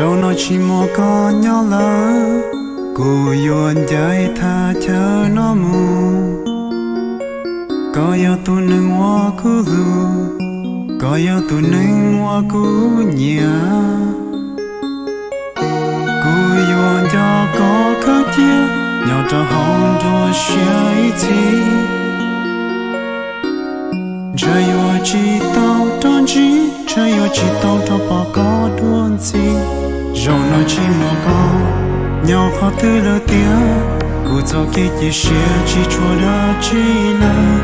Zaum no tsis muaj koj nyob lawm, kuv yuav ncaim thaj chaw no mus. Koj yog tus neeg uas kuv hlub, koj yog tus neeg uas kuv nyiam. Kuv yuav nco koj khaub cia, nyob rau hauv nruab siab ib txhis. Ntshe yuav tsis tau rov ntsib, ntshe yuav tsis tau rov pom koj dua ntxiv. Zaum no tsis muaj koj nyob qhov twg lawm tiag, kuv txoj kev cia siab tsis tshuav dab tsi lawm.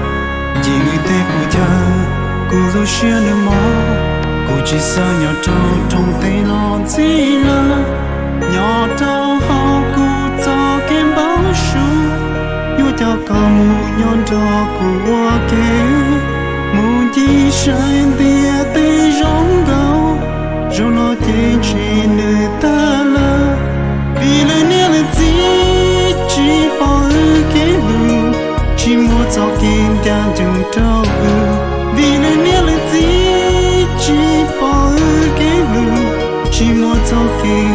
Ncig wb tej qub chaw, kuv lub siab nws mob, kuv tsis xav nyob rau rooj teb no ntxiv lawm. Nyob rau hauv kuv txoj kev npau suav, yuav coj koj mus nyob nrog kuv ua ke, mus ncig saib ntiaj teb zoo nkauj. Zaum no ces ntshe nws tag lawm, vim lawv niam lawv txiv tsis pom wb kev hlub, tsis muaj txoj kev ncaj ncees rau wb. Vim lawv niam lawv txiv tsis pom wb kev hlub, tsis muaj txoj kev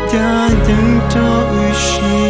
ncaj ncees rau wb siv.